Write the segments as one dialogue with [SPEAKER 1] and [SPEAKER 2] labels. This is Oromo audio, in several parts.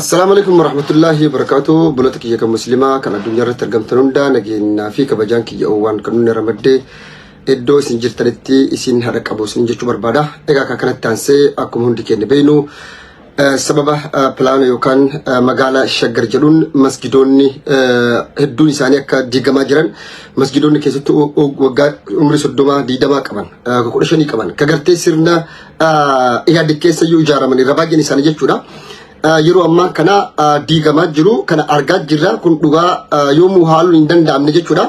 [SPEAKER 1] Assalaamu alaikum warahmatullaahi wabarakaatu. Buloota kiyya kan muslimaa kan addunyaa irratti argamtan hundaa nageenyaa fi kabajaan kiyya oowwaan kan hunna ramaddee iddoo isin jirtanitti isin haadha qabu isin jechuu barbaada. Egaa akka kanatti aansee akkuma hundi keenya beeknu sababa pilaana yookaan magaalaa Shaggar jedhuun masgidoonni hedduun isaanii akka diigamaa jiran, masgidoonni keessattuu waggaa umrii 30 20 qaban, 15 qaban, ka gartee sirna Ihaadig keessa iyyuu ijaaraman irra baay'een isaanii jechuudha. Yeroo ammaa kana diigamaa jiru kana argaa jirra, kun dhugaa yoomuu haaluun hin danda'amne jechuudha.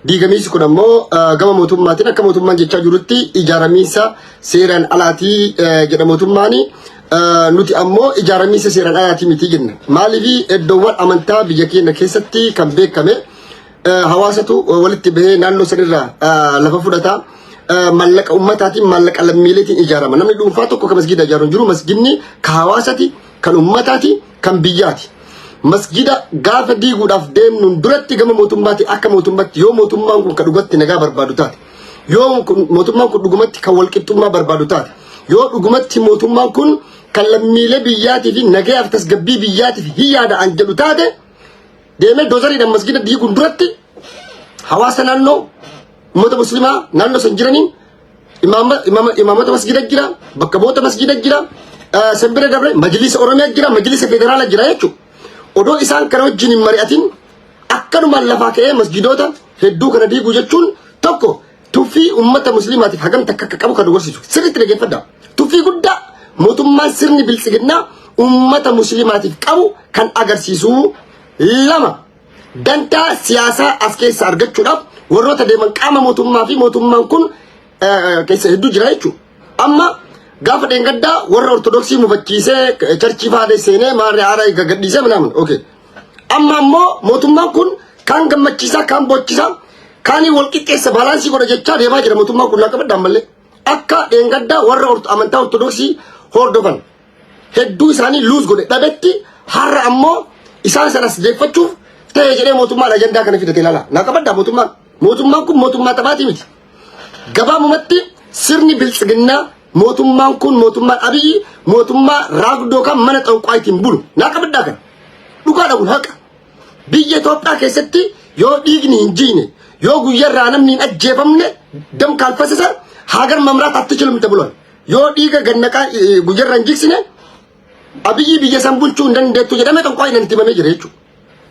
[SPEAKER 1] Diigamiinsi kun ammoo gama mootummaatiin akka mootummaan jechaa jirutti ijaaramiinsa seeraan alaatii jedha mootummaani. Nuti ammoo ijaaramiinsa seeraan alaatii miti jenna. Maaliif? Iddoowwan amantaa biyya keenya keessatti kan beekame hawaasatu walitti bahee naannoo sanirraa lafa fudhata. Maallaqa ummataatiin, maallaqa lammiileetiin ijaarama. Namni dhuunfaa tokko kan masgiida ijaaru hin jiru. Masgidni ka hawaasati, kan ummataati, kan biyyaati. Masgida gaafa diiguudhaaf deemnuun duratti gama mootummaati, akka mootummaatti yoo mootummaan kun ka dhugatti nagaa barbaadu taate, yoo mootummaan kun dhugumatti kan walqixxummaa barbaadu taate, yoo dhugumatti mootummaan kun kan lammiilee biyyaatii fi nagayaaf tasgabbii biyyaatiif hin yaada'an jedhu taate, deemee doozariidhaan masgida diiguun duratti hawaasa naannoo, ummata muslimaa naannoo san jiraniin, imaamota masgida jira, bakka bu'oota masgida jira, san bira dabre majlisa Oromiyaa jira, majlisa federaala jira jechuudha. Odoo isaan kana wajjin hin mari'atin akkanumaan lafaa ka'ee masgidoota hedduu kana diiguu jechuun tokko tuffii ummata musliimaatiif hagam takka akka qabu kan agarsiisu. Sirriitti dhaggeeffadhaa. Tuffii guddaa mootummaan sirni biltsiginnaa ummata musliimaatiif qabu kan agarsiisu. Lama, dantaa siyaasaa as keessa argachuudhaaf warroota deeman qaama mootummaa fi mootummaan kun keessa hedduu jira jechuudha. Amma gaafa dheengaddaa warra Ortodoksii mufachiisee charchii fa'aa seenee maarree aaraa gadhiisee minaamin. Okay. Amma ammoo mootummaan kun kaan gammachiisaa, kaan boochisaa, kaanii wal qixxeessa, balance godha jechaa deemaa jira mootummaan kun, naa qabadha ammallee. Akka dheengaddaa warra amantaa Ortodoksii hordofan hedduu isaanii lose godhe dhabetti, har'a ammoo isaan sanas deeffachuuf ta'e jedhee mootummaan ajandaa kana fidate ilaala. Naa qabaddaa, mootummaan kun mootummaa taphaatii miti. Gabaabumatti sirni biltsiginnaa, mootummaan kun, mootummaan Abiyyi, mootummaa raagdoo kan mana xanqwaayitiin bulu. Naa qabaddaa, kan dhugaadha kun, haqa. Biyya Itoophiyaa keessatti yoo dhiigni hin jiine, yoo guyyarraa namni hin ajjeefamne, ደም ካልፈሰሰ ሀገር መምራት አትችልም ተብሏል። Yoo dhiiga gannaqaa guyyarra hin jigsine Abiyyi biyya san bulchuu hin dandeettu jedhamee xanqwaayiin itti himamee jira jechuudha.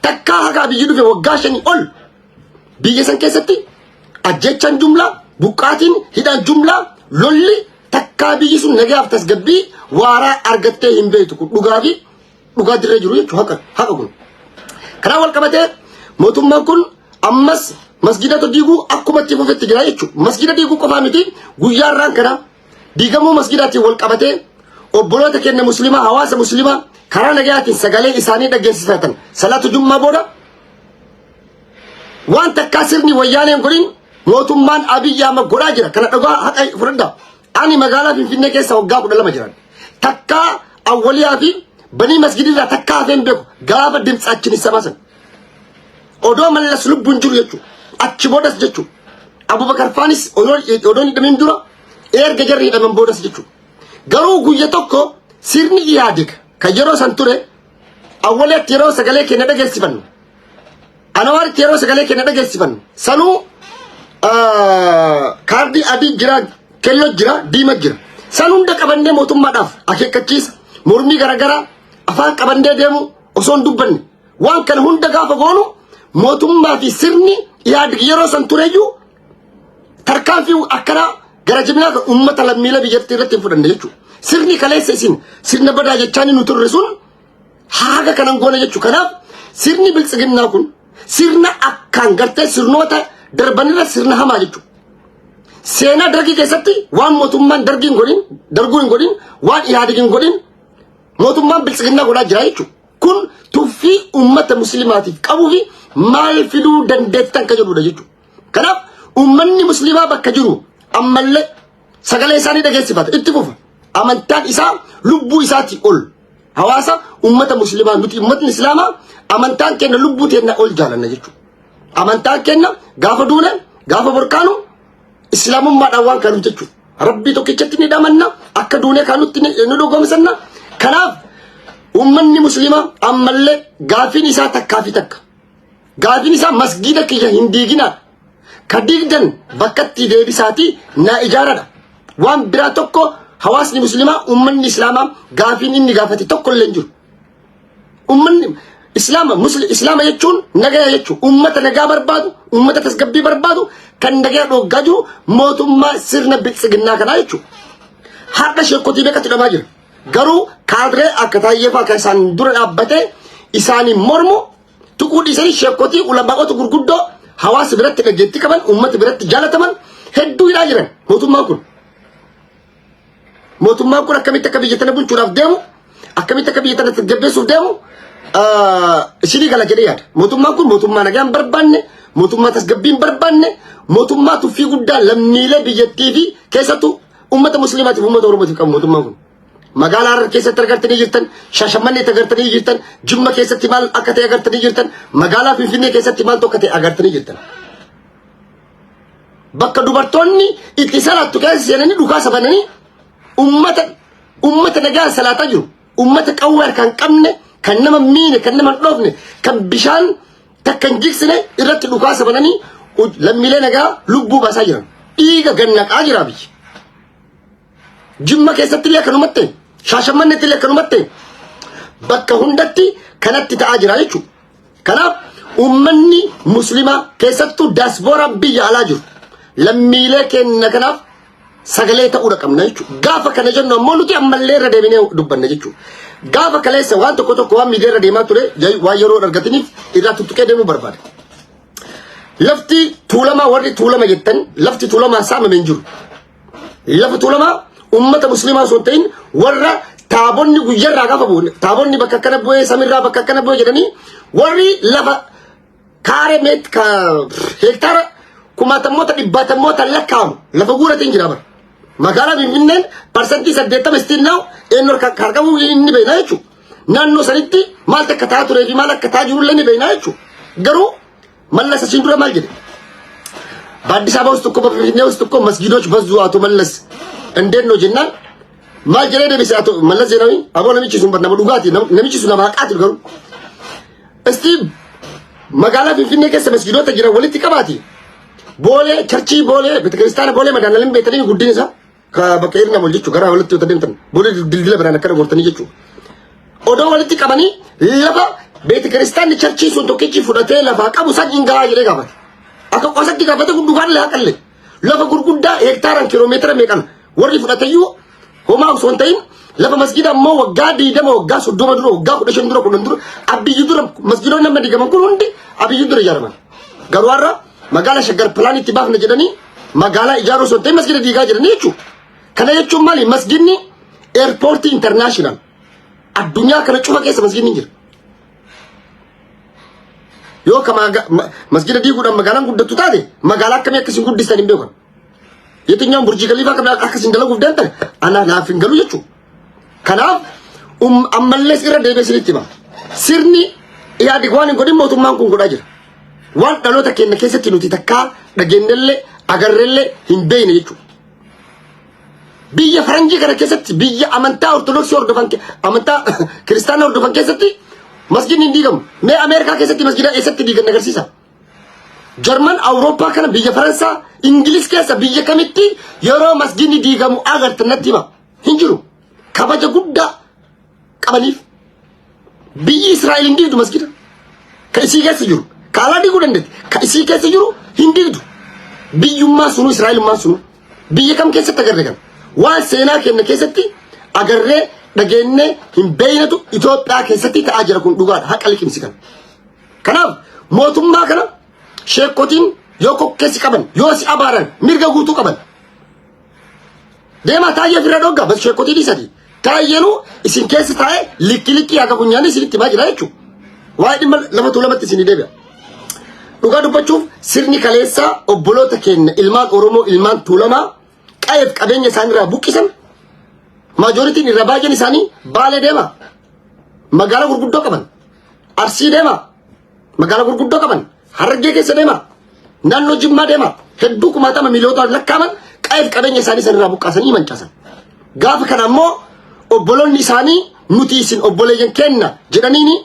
[SPEAKER 1] Takkaa haga Abiyyi dhufe waggaa 5 ol biyya san keessatti ajjechaan jumlaa, buqqaatiin, hidhaan jumlaa, lolli, takkaa biyyi sun nagaaf tasgabbii waaraa argattee hin beektu. Kun dhugaa fi dhugaa dirree jiru jechuudha, haqa kun. Kanaan wal qabatee mootummaan kun ammas masgidata diiguu akkuma itti fufetti jira jechuudha. Masgida diiguu qofaa miti, guyyaa irraan kana diigamuu masgidaatiin wal qabatee obboloota keenya muslimaa, hawaasa muslimaa karaa nagayaatiin sagalee isaanii dhageessifatan salaatu jummaa booda waan takkaa sirni wayyaaneen godhin mootummaan Abiyyi Ahmad godhaa jira. Kana dhugaa haqa fudhadhaa. Ani magaalaa Finfinnee keessa waggaa 12 jiran. Takkaa awwaliyaa fi banii masgidirraa takkaa hafeen beeku gaafa dimtsaachin isa baasan. Odoo Mallas lubbuun jiru jechuudha. Achi boodas jechuudha. Abubakar faanis odoo hin hidhamin dura, erga jarri hidhaman boodas jechuudha. Garuu guyya tokko sirni Ihaadig kan yeroo san ture awwaleetti yeroo sagalee keenya dhageessifannu, Anawaaritti yeroo sagalee keenya dhageessifannu, sanuu kaardii adii jira, kelloo jira, diima jira. San hunda qabannee mootummaadhaaf akeekkachiisa mormii garaagaraa afaan qabannee deemu osoo hin dubbanne, waan kana hunda gaafa goonu mootummaa fi sirni Ihaadig yeroo san tureyyuu tarkaanfii akkanaa gara jabinaa kan uummata lammiilee biyyattii irratti hin fudhanne jechuudha. Sirni kaleessa isin sirna badaa jechaa nu turre sun haga kanan goone jechuudha. Kanaaf sirni biltsiginnaa kun sirna akkaan gartee sirnoota darbanirra sirna hamaa jechuudha. Seenaa dargii keessatti waan mootummaan dargii hin godhin, darguu hin godhin, waan Ihaadig hin godhin mootummaan biltsiginnaa godhaa jira jechuudha. Kun tuffii uummata musliimaatiif qabuu fi maal fiduu dandeettan kan jedhudha jechuudha. Kanaaf uummanni musliimaa bakka jiru ammallee sagalee isaanii dhageessifata, itti fufa. Amantaan isaa lubbuu isaatii ol. Hawaasa uummata musliimaa, nuti uummatni islaamaa amantaan keenya lubbuu teenya ol jaalanna jechuudha. Amantaan keenya gaafa duune, gaafa borkaanu islaamummaadhaan waan kanuuf jechuudha. Rabbii tokkichatti ni dhamanna, akka duunee kanutti ni dhugoomsanna. Kanaaf Uummanni musliimaa ammallee gaafiin isaa takkaa fi takka. Gaafiin isaa masgiida kiyya hin diiginaa. Ka diigdan bakkatti deebisaatii naa ijaaradha. Waan biraa tokko hawaasni musliimaa, uummanni islaamaa gaafiin inni gaafate tokko illee hin jiru. Uummanni islaama musli islaama jechuun nagaya jechuudha. Uummata nagaa barbaadu, uummata tasgabbii barbaadu kan nagaya dhooggaa jiru mootummaa sirna biltsiginnaa kanaa jechuudha. Har'a sheekotii meeqatu hidhamaa jira. Garuu kaadree akka Taayyee fa'aa kan isaan dura dhaabbatee isaaniin mormu tuquu dhiisanii sheekotii ulamaa'ota gurguddoo hawaasa biratti dhageettii qaban, uummata biratti jaalataman hedduu hidhaa jiran mootummaan kun. Mootummaan kun akkamitti akka biyya tana bulchuudhaaf deemu, akkamitti akka biyya tana tasgabbeessuuf deemu isinii gala jedhee yaada. Mootummaan kun mootummaa nagaa hin barbaanne, mootummaa tasgabbii hin barbaanne, mootummaa tuffii guddaa lammiilee biyyattii fi keessattuu uummata musliimaatiif uummata Oromootiif qabu mootummaan kun. Magaalaa Harar keessatti agartanii jirtan, Shaashamanneetti agartanii jirtan, Jimma keessatti maal akka ta'e agartanii jirtan, magaalaa Finfinnee keessatti maaltu akka ta'e agartanii jirtan. Bakka dubartoonni itti salaattu keessa seenanii dhukaasa bananii ummata nagaan salaataa jiru. Ummata qawwee harkaa hin qabne, kan nama miine, kan nama hin dhoofne, kan bishaan takka hin jigsine irratti dhukaasa bananii lammiilee nagaa lubbuu baasaa jiran. Dhiiga gannaqaa jira biyyi. Jimma keessatti illee akkanumatti, Shaashamanneetti illee akkanumatti, bakka hundatti kanatti ta'aa jira jechuudha. Kanaaf uummanni musliimaa, keessattuu daasbooraan biyya alaa jiru, lammiilee keenya kanaaf sagalee ta'uudha qabna jechuudha. Gaafa kana jennu ammoo nuti ammallee irra deebinee dubbanna jechuudha. Gaafa kaleessa waan tokko tokko waan miidiyaa irra deemaa ture waan yeroo argataniif irraa tuttuqee deemuu barbaada. Lafti Tuulamaa, warri Tuulama jettan, lafti Tuulamaa saamame hin jiru. Lafa Tuulamaa uummata musliimaa osoo hin ta'in warra taabonni guyyarraa gaafa bu'u, taabonni bakka akkana bu'ee, samirraa bakka akkana bu'ee jedhanii warri lafa kaaree meet heektaara kumaatammoota dhibbaatammoota lakkaa'amu lafa guuratiin jira bara. Magaalaa Finfinneen 80% still now eenyu harka qabu inni beekna jechuudha. Naannoo sanitti maal akka ta'aa turee fi maal akka ta'aa jirullee ni beekna jechuudha. Garuu Mallas asiin dura maal jedhe? በአዲስ አበባ ውስጥ እኮ፣ በፊንፊኔ ውስጥ እኮ መስጊዶች በዙ አቶ መለስ፣ እንዴት ነው jennaan maal jedhee deebise አቶ መለስ ዜናዊ? Aboo, namichi sun nama dhugaati, namichi sun nama haqaati. Garuu እስቲ magaalaa Finfinnee keessa masgiidota jiran walitti qabaati. Boolee churchii, Boolee betekiristaana, Boolee Madaalalin beektanii guddina isaa ka bakka hirna mol jechuu gara walitti yoo deemtan Boolee dildila biraan akkana gortanii jechuu. Odoo walitti qabanii lafa betekiristaanni churchii sun tokkichi fudhatee lafaa qabu san hin gahaa jedhee gaafate. Akka qosatti gaafate kun dhugaan haqallee. Lafa gurguddaa heektaaraan kiiloomeetira meeqan warri fudhateyyuu homaa osoo hin ta'in, lafa masgiida ammoo waggaa 20, waggaa 30 dura, waggaa 15 dura, 10 dura, Abiyyi dura masgiidonni amma diigaman kun hundi Abiyyi dura ijaaraman. Garuu har'a magaalaa Shaggar plan itti baafna jedhanii magaalaa ijaaruu osoo hin ta'in masgiida diigaa jiranii jechuudha. Kana jechuun maali? Masgiidni airportii international addunyaa kana cufa keessa masgiidni jira. Yoo ka masgiida diiguudhaan magaalaan guddattu taate, magaalaa akkamii akkasiin guddistan hin beekan. የትኛውን ቡርጅ ከሊፋ akkasiin dalaguuf deemtan ana naaf hin galu jechuudha. Kanaaf ammallee irra deebi'ee isinitti hima. Sirni Ihaadig waan hin godhin mootummaan kun godhaa jira. Waan dhaloota keenya keessatti nuti takkaa dhageenyellee agarreellee hin beekne jechuudha. Biyya faranjii kana keessatti, biyya amantaa Ortodoksii hordofan, amantaa kiristaanaa hordofan keessatti masjidni hin diigamu. Mee Ameerikaa keessatti masjida eessatti diigan agarsiisa? Jarman, Awurooppaa kana, biyya Faransaa, Ingiliz keessa biyya kamitti yeroo masjidni diigamu agartan natti hima. Hin jiru. Kabaja guddaa qabaniif. Biyyi Israa'el hin diigdu masjida. Ka isii keessa jiru. Ka alaa diiguu dandeetti. Ka isii keessa jiru hin diigdu. Biyyummaa sunuu, Israa'elummaan sunuu. Biyya kam keessatti agarre kana? Waan seenaa keenya keessatti agarree dhageenyee hin beeknetu Itoophiyaa keessatti ta'aa jira, kun dhugaadha. Haqa liqimsi kana. Kanaaf mootummaa kana sheekotiin yoo kokkeessi qaban, yoo si abaaran, mirga guutuu qaban. Deemaa Taayyee ofirra dhoggaa bas, sheekotii dhiisati. Taayyeenuu isin keessa taa'ee likki likkii haga funyaanii isinitti himaa jira jechuudha. Waa'ee dhimma lafa Tuulamatti isinii deebi'a. Dhugaa dubbachuuf, sirni kaleessaa obboloota keenya ilmaan Oromoo, ilmaan Tuulamaa qayeef qabeenya isaaniirraa buqqisan, majorityn irra baay'een isaanii Baalee deema. Magaalaa gurguddoo qaban. Arsii deema. Magaalaa gurguddoo qaban. Harargee keessa deema. Naannoo Jimmaa deema. Hedduu kumaatama miiliyootaan lakkaaman qayeef qabeenya isaanii sanirraa buqqaasanii mancaasan. Gaafa kana ammoo obboloonni isaanii Nuti isin obboleeyyan keenna jedhaniini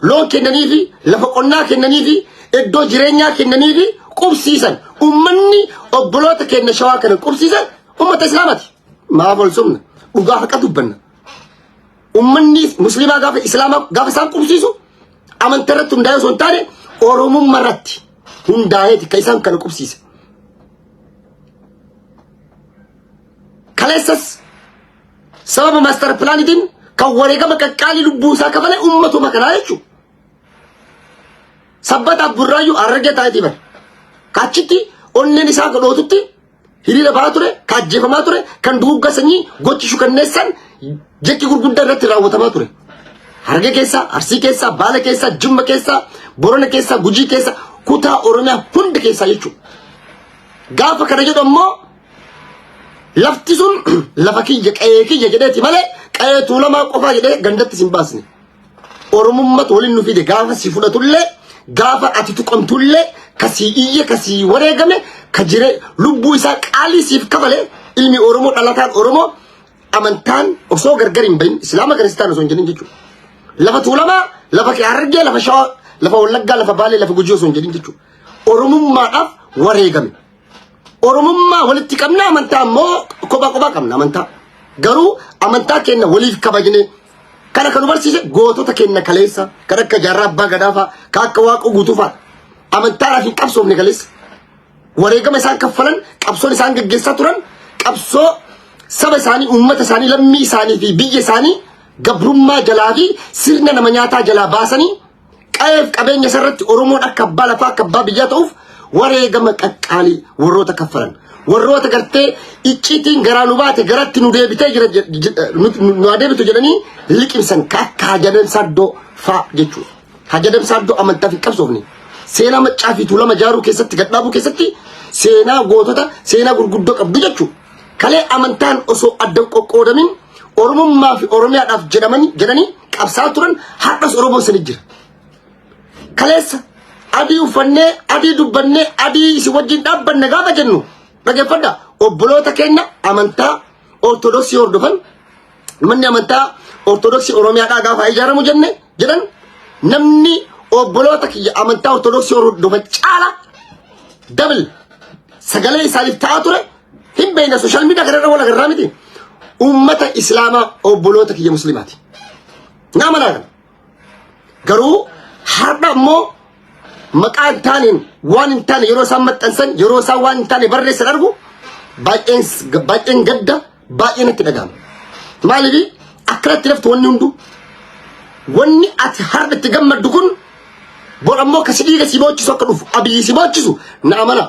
[SPEAKER 1] loon kennaniifi, lafa qonnaa kennaniifi, iddoo jireenyaa kennaniifi qubsiisan. Ummanni obboloota keenya Shawaa kana qubsiisan ummata Islaamati. Maaf ol sobna? Dhugaa haqa dubbanna. Ummanni Muslimaa gaafa Islaamaa gaafa isaan qubsiisu amantaa irratti hundaa'ee osoo hin taane Oromummaa irratti hundaa'eeti kan isaan kana qubsiise. Kaleessas sababa maastar pilaanitiin kan wareegama qaqqaalii lubbuu isaa kafale ummatuma kanaa jechuudha. Sabbataaf Burraayyuu Harargee taa'eetii bara. Achitti onneen isaa godhootutti hiriira ba'aa ture, kan ajjeefamaa ture, kan duguuggaa sanyii gochi shukanneessan jechi gurguddaa irratti raawwatamaa ture. Harargee keessa, Arsii keessa, Baale keessa, Jimma keessa, Borona keessa, Gujii keessa, kutaa Oromiyaa hunda keessaa jechuudha. Gaafa kana jedhu ammoo lafti sun lafa kiyya, qe'ee kiyya jedheeti malee qe'ee Tuulamaa qofaa jedhee gandatti sin baasne. Oromummatu waliin nu fide. Gaafa si fudhatullee, gaafa ati tuqamtullee, ka sii iyye, ka sii wareegame, ka jire lubbuu isaa qaalii siif kafale ilmi Oromoo, dhalataan Oromoo, amantaan osoo gargar hin bahin, Islaama Kiristaana osoo hin jedhin jechuudha. Lafa Tuulamaa, lafa Harargee, lafa Shawaa, lafa Wallaggaa, lafa Baalee, lafa Gujii osoo hin jedhin jechuudha. Oromummaadhaaf wareegame. Oromummaa walitti qabna, amantaa immoo kophaa kophaa qabna amantaa. Garuu amantaa keenya waliif kabajne. Kana kan nu barsiise gootota keenya kaleessa, kan akka Jaarraa Abbaa Gadaa fa'a, kan akka Waaqoo Guutuu fa'a. Amantaadhaaf hin qabsoofne kaleessa. Wareegama isaan kaffalan, qabsoon isaan gaggeessaa turan, qabsoo saba isaanii, uummata isaanii, lammii isaanii fi biyya isaanii gabrummaa jalaa fi sirna nama nyaataa jalaa baasanii qa'eef qabeenya isarratti Oromoon akka abbaa lafaa, akka abbaa biyyaa ta'uuf wareegama qaqqaalii warroota kaffalan. Warroota gartee icciitiin garaa nu baate garatti nu deebitee jira, nu adeebitu jedhanii liqimsan, ka akka Haji Saaddoo faa jechuudha. Haji Saaddoo amantaaf hin qabsoofne. Seenaa Maccaa fi Tuulama jaaruu keessatti, gadhaabuu keessatti seenaa gootota, seenaa gurguddoo qabdu jechuudha. Kalee amantaan osoo adda hin qoqqoodamin Oromummaa fi Oromiyaadhaaf jedhamanii jedhanii qabsaa turan, har'as Oromoon sani jira. Kaleessa adii uffannee, adii dubbannee, adii isin wajjin dhaabbanne gaafa jennu, dhageeffadha, obboloota keenya amantaa Ortodoksii hordofan, manni amantaa Ortodoksii Oromiyaadhaa gaafa ijaaramu jenne jedhan, namni obboloota kiyya amantaa Ortodoksii hordofan caala double sagalee isaaniif ta'aa ture hin beekna. Social media kanarra wal agarraa miti, ummata Islaamaa, obboloota kiyya Muslimaati. Nama kana garuu har'a immoo maqaa hin taaneen, waan hin taane yeroo isaan maxxansan, yeroo isaan waan hin taane barreessan argu, baay'een baay'een gadda, baay'ee natti dhaga'ama. Maaliif akkanatti laftu? Wanni hundu, wanni ati har'a itti gammaddu kun bor ammoo kasi dhiiga si boochisu akka dhufu, Abiyyi si boochisu na amana.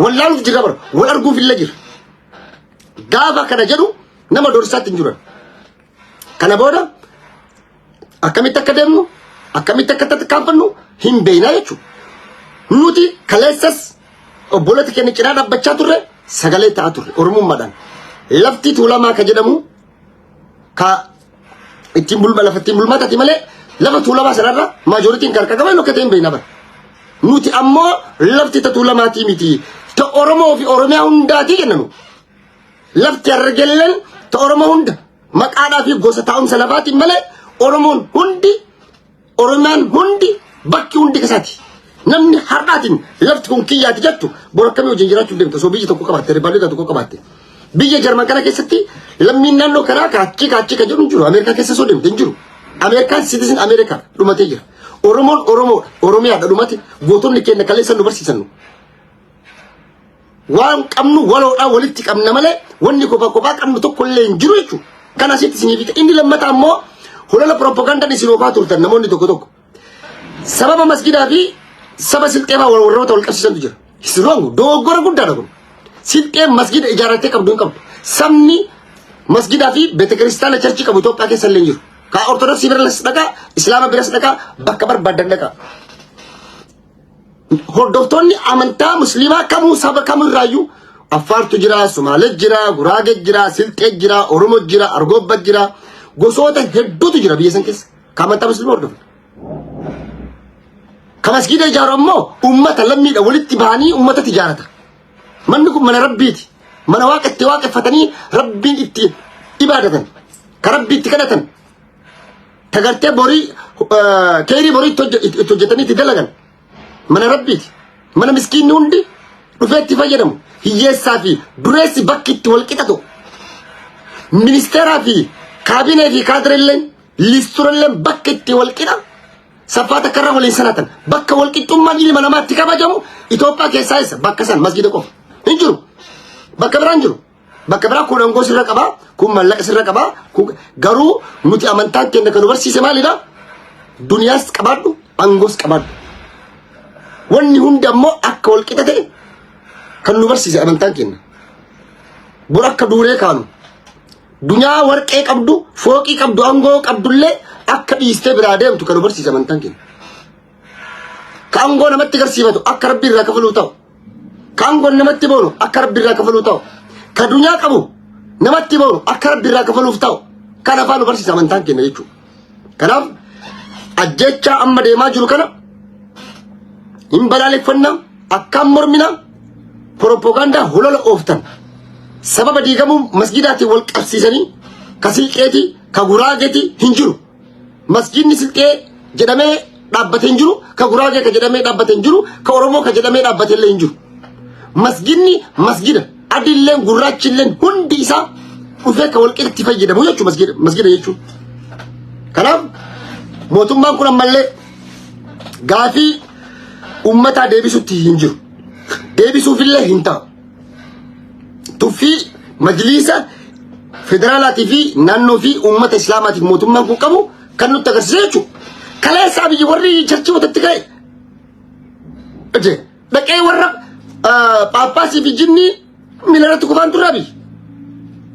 [SPEAKER 1] Wallaaluuf jirra bara, wal arguuf illee jira. Gaafa kana jedhu nama doorsaatti hin jiran. Kana booda akkamitti akka deemnu, akkamitti akka tarkaanfannu hin beeknaa jechuudha. Nuti kaleessas obboloota keenya cinaa dhaabbachaa turre, sagalee ta'aa turre Oromummaadhaan. Lafti Tuulamaa ka jedhamu ka ittiin bulma, lafa ittiin bulmaatati malee, lafa Tuulamaa sanarra majorityn kan harka qaban akka ta'e hin beekna bara. Nuti ammoo lafti ta Tuulamaatii miti, ta Oromoo fi Oromiyaa hundaatii jennanu. Lafti Harargeelleen ta Oromoo hunda, maqaadhaa fi gosa taa'umsa lafaatiin malee, Oromoon hundi, Oromiyaan hundi, bakki hundi kasaati. Namni har'aatiin lafti kun kiyyaati jettu bor akkamii wajjin jiraachuuf deemta osoo biyya tokko qabaatte, riippaabilika tokko qabaatte? Biyya Jarman kana keessatti lammiin naannoo kanaa kaachii kaachii kan jedhu hin jiru. Ameerikaa keessa osoo deemte hin jiru. Ameerikaan citizen Ameerikaa dhumatee jira. Oromoon Oromoodha. Oromiyaadha dhumate. Gootonni keenya kaleessa nu barsiisan nu. Waan qabnu waloodhaan walitti qabna malee wanni kophaa kophaa qabnu tokko illee hin jiru jechuudha. Kana asitti isiniif hiika. Inni lammataa immoo holola propagandaan isin oofaa turtan namoonni tokko tokko. Sababa masgidaa fi saba Silxeefaa wal warroota wal qabsiisantu jira. It's wrong. Dogoggora guddaadha kun. Silxeen masgida ijaarrattee qabdu hin qabdu. Sabni masgidaa fi beetekiristaana church qabu Itoophiyaa keessa illee hin jiru. Kaa Ortodoksii biras dhaqaa, Islaama biras dhaqaa, bakka barbaadan dhaqaa. Hordoftoonni amantaa Musliimaa kamuu, saba kamirraayyuu, Affaartu jira, Sumaalee jira, Guraagee jira, Silxee jira, Oromoo jira, Argobba jira, gosoota hedduutu jira biyya san keessa. Ka amantaa Musliimaa hordofan. Ka masgiida ijaaru ammoo uummata lammiidha, walitti bahanii uummatatti ijaarata. Manni kun mana Rabbiiti. Mana Waaqa itti waaqeffatanii Rabbiin itti ibaadatan. Ka Rabbi itti kadhatan. Ta gartee borii keerii borii itti hojjetanii itti dalagan. Mana Rabbiiti. Mana miskiinni hundi dhufee itti fayyadamu. Hiyyeessaa fi dureessi bakki itti wal qixatu. Ministeeraa fi kaabinee fi kaadireelleen liisturalleen bakka itti wal qixa. Saffaa takka irra waliin salaatan. Bakka wal qixxummaan ilma namaa itti kabajamu Itoophiyaa keessaa isa bakka san masgiida qofa. Hin jiru. Bakka biraan jiru. Bakka biraa kun aangoo sirra qabaa, kun mallaqa sirra qabaa, kun garuu nuti amantaan keenya kan nu barsiise maalidha? Duniyaas qabaadhu, aangoos qabaadhu. Wanni hundi ammoo akka wal qixa ta'e kan nu barsiise amantaan keenya. Bor akka duuree kaanu Dunyaa warqee qabdu, fooqii qabdu, aangoo qabdullee akka dhiistee biraa deemtu kan nu barsiise amantaan keenya. Ka aangoo namatti garsiifatu akka rabbi irraa kafaluu ta'u. Ka aangoon namatti boonu akka rabbi irraa kafaluu ta'u. Ka dunyaa qabu namatti boonu akka rabbi irraa kafaluuf ta'u. Kan afaan nu barsiisa amantaan keenya jechuudha. Kanaaf ajjechaa amma deemaa jiru kana hin balaaleffanna, akkaan mormina, propagaandaa holola ooftan. Sababa diigamuu masgidaatiin wal qabsiisanii ka silxeeti ka guraageeti hin jiru. Masjidni silxee jedhamee dhaabbate hin jiru, ka guraagee ka jedhamee dhaabbate hin jiru, ka Oromoo ka jedhamee dhaabbate illee hin jiru. Masjidni masjida adiilleen gurraachilleen hundi isaa dhufee ka walqixatti fayyadamu jechuudha masjida masjida jechuun. Kanaaf mootummaan kun ammallee gaafii uummataa deebisutti hin jiru. Deebisuufillee hin ta'u. Tuffii majliisa federaalaatii fi naannoo fi uummata islaamaatiif mootummaan kun qabu kan nutti agarsiisa jechuudha. Kaleessaa biyyi warri charchii wotatti ka'e dhaqee warra paappaasii fi jinnii miila irratti kufaan turre Abiyyi.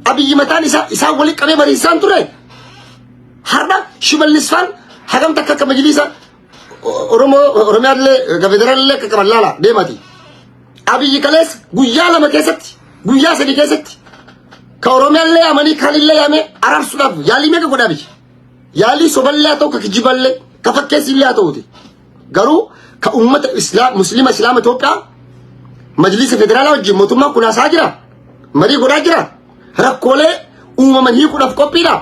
[SPEAKER 1] Abiyyi mataan isaa isaan waliin qabee mariisaan turre. Har'a Shimallis faan hagam takka akka majliisa Oromoo Oromiyaallee federaalillee akka qaban laala deemati. Abiyyi kaleessa guyyaa 2 keessatti guyyaa 3 keessatti ka Oromiyaallee yaamanii kaanillee yaamee araarsuudhaaf yaalii meeqa godha Abiyyi. Yaalii soballee haa ta'u ka kijiballee ka fakkeessillee haa ta'uti. Garuu ka uummata islaam muslima islaama Itoophiyaa majlisa federaalaa wajjin mootummaan kun haasaa jira. Marii godhaa jira. Rakkoolee uumaman hiikuudhaaf qophiidha.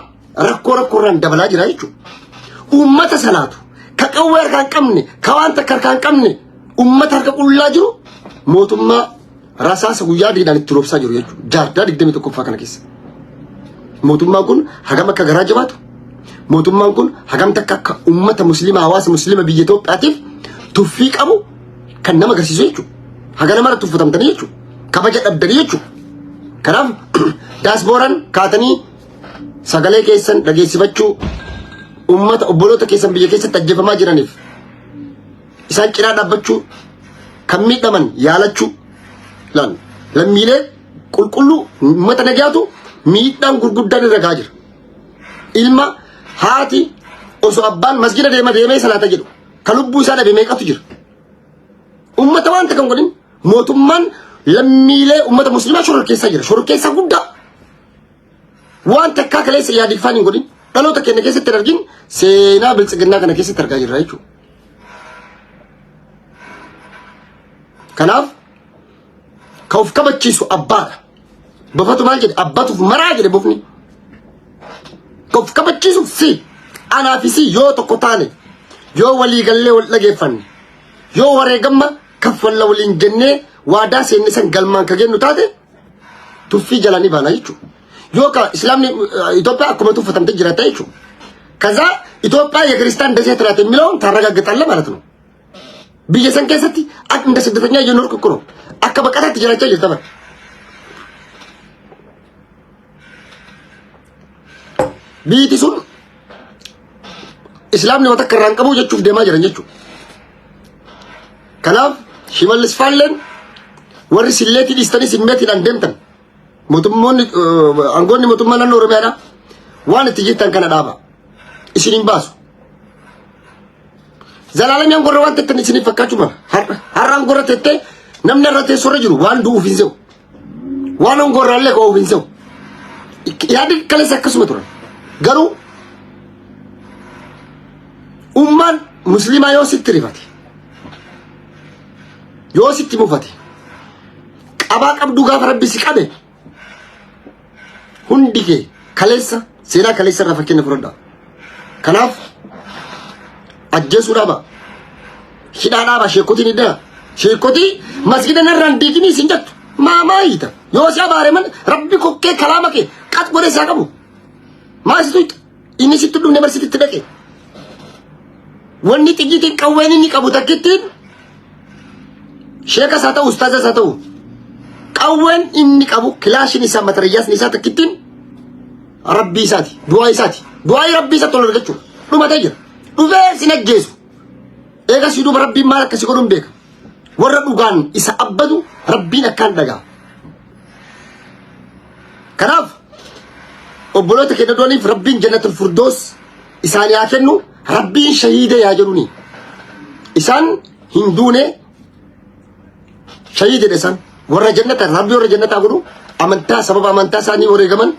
[SPEAKER 1] Rakkoo rakkoorraan dabalaa jira jechuudha. Uummata salaatu ka qawwee harkaa hin qabne ka waan takka harkaa hin qabne uummata harka qullaa jiru mootummaa rasaasa guyyaa adiidhaan itti roobsaa jiru jechuudha. Jaarraa 21ffaa kana keessa. Mootummaan kun hagam akka garaa jabaatu, mootummaan kun hagam takka akka uummata musliima hawaasa musliima biyya Itoophiyaatiif tuffii qabu kan nama agarsiisu jechuudha. Haga namarra tuffatamtanii jechuudha. Kabaja dhabdanii jechuudha. Kanaaf daasbooraan kaatanii sagalee keessan dhageessifachuu uummata obboloota keessan biyya keessatti ajjeefamaa jiraniif isaan cinaa dhaabbachuu kan miidhaman yaalachuu laal lammiilee qulqulluu uummata nagaatu miidhaan gurguddaan irra gahaa jira. Ilma haati osoo abbaan masjida deema deemee salaata jedhu ka lubbuu isaa dhabe meeqatu jira. Uummata waan takka hin godhin mootummaan lammiilee uummata musliimaa shororkeessaa jira. Shororkeessaa guddaa. Waan takkaa kaleessa yaadiffaan hin godhin dhaloota keenya keessatti hin argin seenaa biltsiginnaa kana keessatti argaa jirra jechuudha. Kanaaf ka of kabachiisu abbaadha. Bofatu maal jedhe abbatuuf maraa jedhe bofni. Ka of kabachiisu si anaa fi si yoo tokko taane yoo walii gallee wal dhageeffanne yoo wareegamma kaffalla waliin jennee waadaa seenne san galmaan ka gennu taate tuffii jalaa ni baana jechuudha. Yoo ka islaamni Itoophiyaa akkuma tuffatamte jiraata jechuudha. ከዛ ኢትዮጵያ የክርስቲያን ደሴት ናት የሚለውን ታረጋግጣለህ ማለት ነው። biyya san keessatti akka እንደ ስደተኛ እየኖርክ እኮ ነው። akka baqataatti jiraachaa jirta bara. Biyyi sun islaamni wata akka irraa hin qabu jechuuf deemaa jiran jechuudha. Kanaaf Shimallis Faalleen warri silleetii dhiistanii simmeetiidhaan deemtan mootummoonni aangoonni mootummaa naannoo Oromiyaadha waan itti jirtan kana dhaaba. Isin hin baasu. Zalaalamii aangorra waan tettan isiniif fakkaachuu mala. Har'a aangorra tettee namni har'a teessoorra jiru waan du'uuf hin se'u. Waan aangorraallee ka'uuf hin se'u. Yaadni kaleessa akkasuma turan. Garuu ummaan musliimaa yoo sitti rifate yoo sitti mufate qabaa qabduu gaafa rabbi si qabe hundi kee kaleessa Seenaa kaleessa irraa fakkeenya fudhadhaa. Kanaaf ajjeesuu dhaaba. Hidhaa dhaaba sheekotiin hidhaa. Sheekotii masgida narraan diiginii isin jettu. Maa maa hiita? Yoo si abaare man rabbi kokkee kalaama kee qat godhee isaa qabu. Maa situ inni sitti dhufne bar sitti dhaqe. Wanni xiyyiitiin qawween inni qabu takkittiin sheekas haa ta'u ustaazas haa ta'u qawween inni qabu kilaashiin isaa matariyyaasni isaa takkittiin rabbii isaati du'aa isaati du'aa rabbii isaa tola argachuu dhumatee jira dhufee sin ajjeesu eegas duuba rabbiin maal akkasi godhuun beeka warra dhugaan isa abbadu rabbiin akkaan dhagaa kanaaf obboloota keenya du'aniif rabbiin jannatul furdoos isaanii haa kennu rabbiin shahiida yaa jedhuni isaan hin duune shahiida isaan warra jannata rabbi warra jannataa godhu amantaa sababa amantaa isaanii wareegaman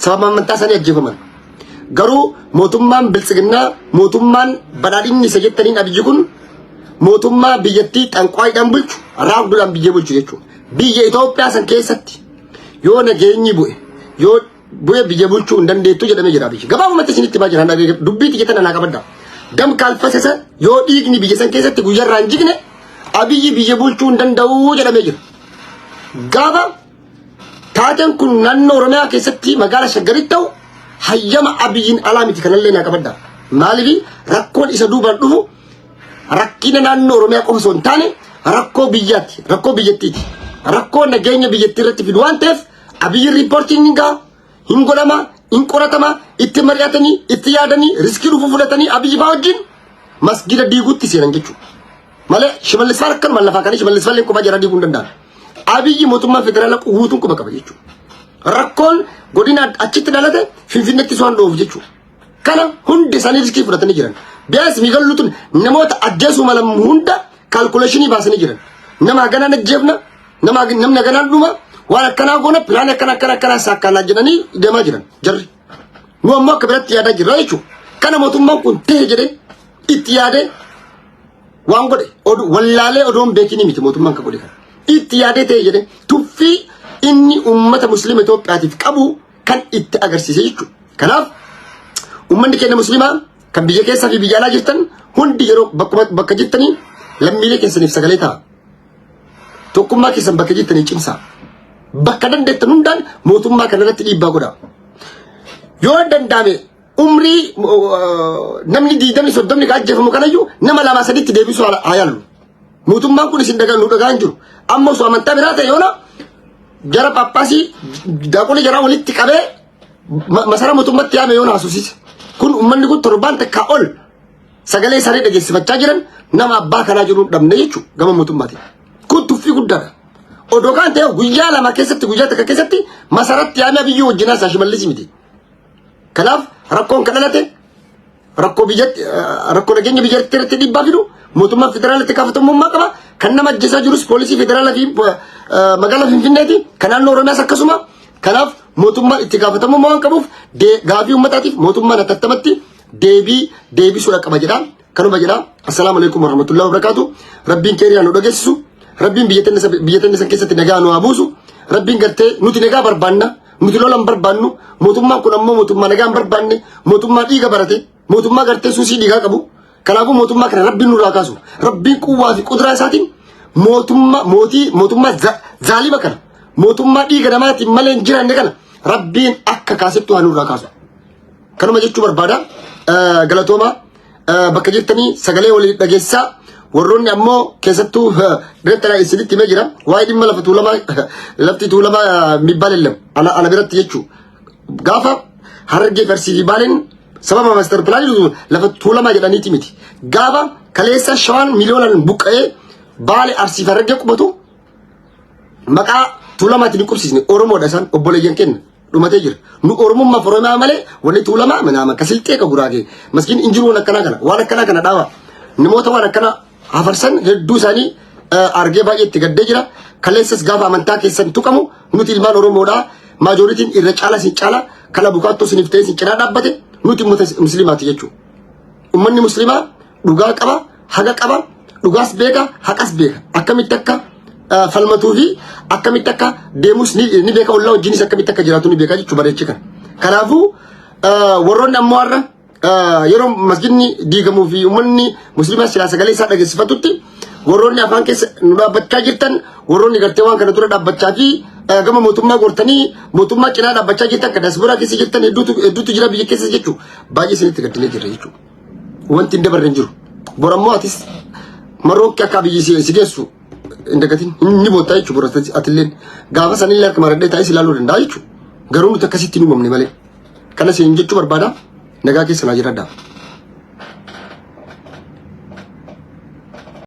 [SPEAKER 1] sababa amantaa isaanii ajjeefaman garuu mootummaan biltsiginnaa mootummaan badhaadhinni isa jettaniin abiyyi kun mootummaa biyyattii xanqwaayiidhaan bulchu raagduudhaan biyya bulchu jechuudha biyya Itoophiyaa san keessatti yoo nageenyi bu'e yoo bu'e biyya bulchuu hin dandeettu jedhamee jira biyyi. Gabaabumatti isinitti himaa jira dubbii tiyya tana naa qabadda. Dam kaalfasasa yoo dhiigni biyya san keessatti guyyarraa hin jigne Abiyyi biyya bulchuu hin danda'u jedhamee jira. Gaafa taateen kun naannoo Oromiyaa keessatti magaala Shaggaritti ta'u hayyama Abiyyiin alaa miti kanallee naa qabadda. Maaliif rakkoon isa duubaan dhufu rakkina naannoo Oromiyaa qofa osoo hin taane rakkoo biyyaati, rakkoo biyyattiiti. Rakkoo nageenya biyyattii irratti fidu waan ta'eef Abiyyi riippoortiin hin ga'a, hin godhama, hin qoratama, itti mari'atanii, itti yaadanii, riskii dhufu fudhatanii Abiyyi fa'aa wajjin masgida diiguutti seenan jechuudha. Malee Shimallis fa'aa akkanuma lafaa kanii Shimallis fa'aa kophaa jara diiguu hin danda'an. Abiyyi mootummaa federaala guutuun quba qaba jechuudha. Rakkoon godina achitti dhalate Finfinneetti waan dhoowwuuf jechuudha. Kana hundi isaanii riskii fudhatanii jiran. Biyyaas migalluutun namoota ajjeesuu malan hunda kaalkuleeshinii baasanii jiran. Nama haganaan ajjeefna, nama namni haganaan dhuma, waan akkanaa goona pilaanii akkana akkana akkanaa saakkaanaa jedhanii deemaa jiran jarri. Nu ammoo akka biratti yaadaa jirra jechuudha. Kana mootummaan kun ta'e jedhee itti yaadee waan godhe wallaalee odoon beekinii miti mootummaan kan godhe kana. Itti yaadee ta'e jedhee tuffii inni uummata musliima Itoophiyaatiif qabu kan itti agarsiise jechuudha. Kanaaf uummanni keenya musliimaa kan biyya keessaa fi biyya alaa jirtan hundi yeroo bakkuma bakka jirtanii lammiilee keessaniif sagalee ta'a. Tokkummaa keessan bakka jirtanii cimsaa. Bakka dandeettan hundaan mootummaa kanarratti dhiibbaa godhaa. Yoo danda'ame umrii namni diidamni soddomni ka ajjeefamu kanayyuu nama lama saditti deebisuu haa yaallu. Mootummaan kun isin dhagaa nu dhagaa hin jiru. Amma osoo amantaa biraa ta'e yoona jara phaaphaasii daaqolii jaraa walitti qabee masara mootummaatti yaame yoona haasofsiise. Kun uummanni kun torbaan takkaa ol sagalee isaanii dhageessifachaa jiran nama abbaa kanaa jiru dhabne jechuudha gama mootummaatiin. Kun tuffii guddaadha. Odoo kan ta'e guyyaa lama keessatti guyyaa takka keessatti masaratti yaame Abiyyii wajjin haasaa Shimallis miti. Kanaaf rakkoon kan dhalate rakkoo biyyatti rakkoo nageenya biyyattii irratti dhiibbaa fidu mootummaan federaalatti gaafatamummaa qaba. Kan nama ajjeesaa jirus poolisii federaalaa fi magaalaa Finfinneeti. Kan naannoo Oromiyaas akkasuma. Kanaaf mootummaan itti gaafatamummaa waan qabuuf gaafii uummataatiif mootummaan atattamatti deebii deebisuudha qaba jedha. Kanuma jedha. Assalaamu alaikum warahmatullahi wabarakatuh. Rabbiin keeriyaa nu dhageessisu. Rabbiin biyya teenya san keessatti nagaa nu haa buusu. Rabbiin gartee nuti nagaa barbaanna. Nuti lola hin barbaannu. Mootummaan kun ammoo mootummaa nagaa hin barbaanne. Mootummaa dhiiga barate. Mootummaa gartee suusii dhiigaa qabu. Kanaafuu mootummaa kana Rabbiin nurraa kaasu. Rabbiin quwwaa fi quduraa isaatiin mootummaa mootii mootummaa zaalima kana mootummaa dhiiga namaatiin malee hin jiraanne kana Rabbiin akka kaasettu haa nurraa kaasu. Kanuma jechuu barbaada. Galatooma bakka jirtanii sagalee walii dhageessisaa. Warroonni ammoo keessattuu biratti isinitti himee jira. Waa'ee dhimma lafa tuulamaa lafti tuulamaa mibbaan ellam ana biratti jechuu. Gaafa Harargee fi Arsii fi Baaleen sababa master pilaanii lafa tuulamaa jedhaniiti miti. Gaafa kaleessa shawaan miliyoonaan buqqa'ee Baale Arsii fi Harargee qubatu maqaa tuulamaatiin hin qubsiisne Oromoodha isaan obboleeyyan kenna dhumatee jira. Nu Oromummaaf Oromiyaa malee wanni tuulamaa manaama ka silxee ka guraagee maskiin hin jiru waan akkanaa kana waan akkanaa kana dhaaba. Namoota waan akkanaa hafarsan hedduu isaanii argee baay'ee itti gaddee jira. Kaleessas gaafa amantaa keessan tuqamu nuti ilmaan Oromoodhaa maajooritiin irra caala isin caala kan abukaattoo isiniif ta'e isin cinaa dhaabbate nuti uummata musliimaati jechuudha. Uummanni musliimaa dhugaa qaba, haqa qaba, dhugaas beeka, haqas beeka. Akkamitti akka falmatuu fi akkamitti akka deemus ni beeka, ollaa wajjinis akkamitti akka jiraatu ni beeka jechuudha bareechi kana. Kanaafuu Warroonni ammoo har'a yeroo masjidni diigamuu fi uummanni musliimaa silaa sagalee isaa dhageessifatutti warroonni afaan keessa nu dhaabbachaa jirtan, warroonni gartee waan kana dura dhaabbachaa fi gama mootummaa gortanii mootummaa cinaa dhaabbachaa jirtan, kan diaspora keessa jirtan hedduutu hedduutu jira biyya keessa jechuudha. Baay'ee isinitti gaddinee jirra jechuudha. Wanti hin dabarre hin jiru. Borammoo atis marroon akka biyyi si geessu hin dagatin, ni boottaa jechuudha. Bora atilleen gaafa sanillee harka maradhee taa'ee si ilaaluu danda'a jechuudha. Garuu nuti akkasitti hin uumamne malee. Kana isin jechuu barbaada. Nagaa keessa naa jiraadhaa.